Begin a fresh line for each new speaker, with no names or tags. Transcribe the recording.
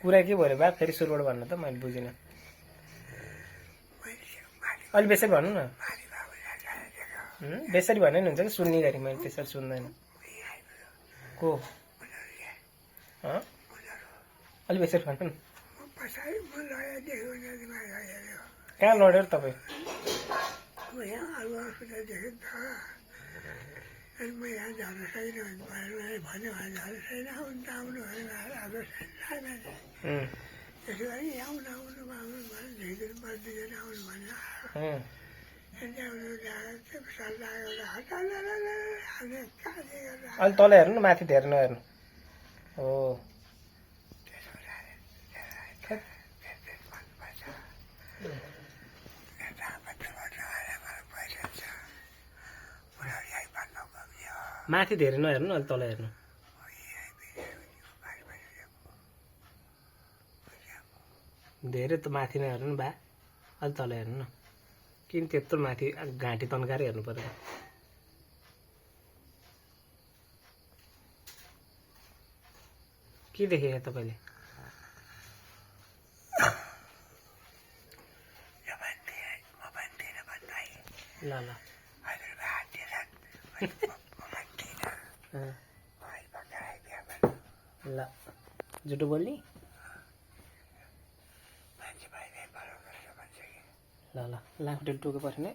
कुरा के भयो बा फेरि सुरुबाट भन्नु त मैले बुझिनँ अलि बेसरी भन्नु न बेसरी भने नि हुन्छ कि सुन्ने गरी मैले त्यसरी सुन्दैन को अलि बेसरी भन्नु न कहाँ लड्यो तपाईँ अलि तल हेर्नु न माथि धेरै नहेर्नु हो माथि धेरै नहेर्नु अलि तल हेर्नु धेरै त माथि नहेर्नु नि बा अलि तल हेर्नु न किन त्यत्रो माथि घाँटी तन्काएर हेर्नु पर्यो के देखे तपाईँले ल ल ल झुटो बोल्ने ल ल लाखुटेल टोके पर्ने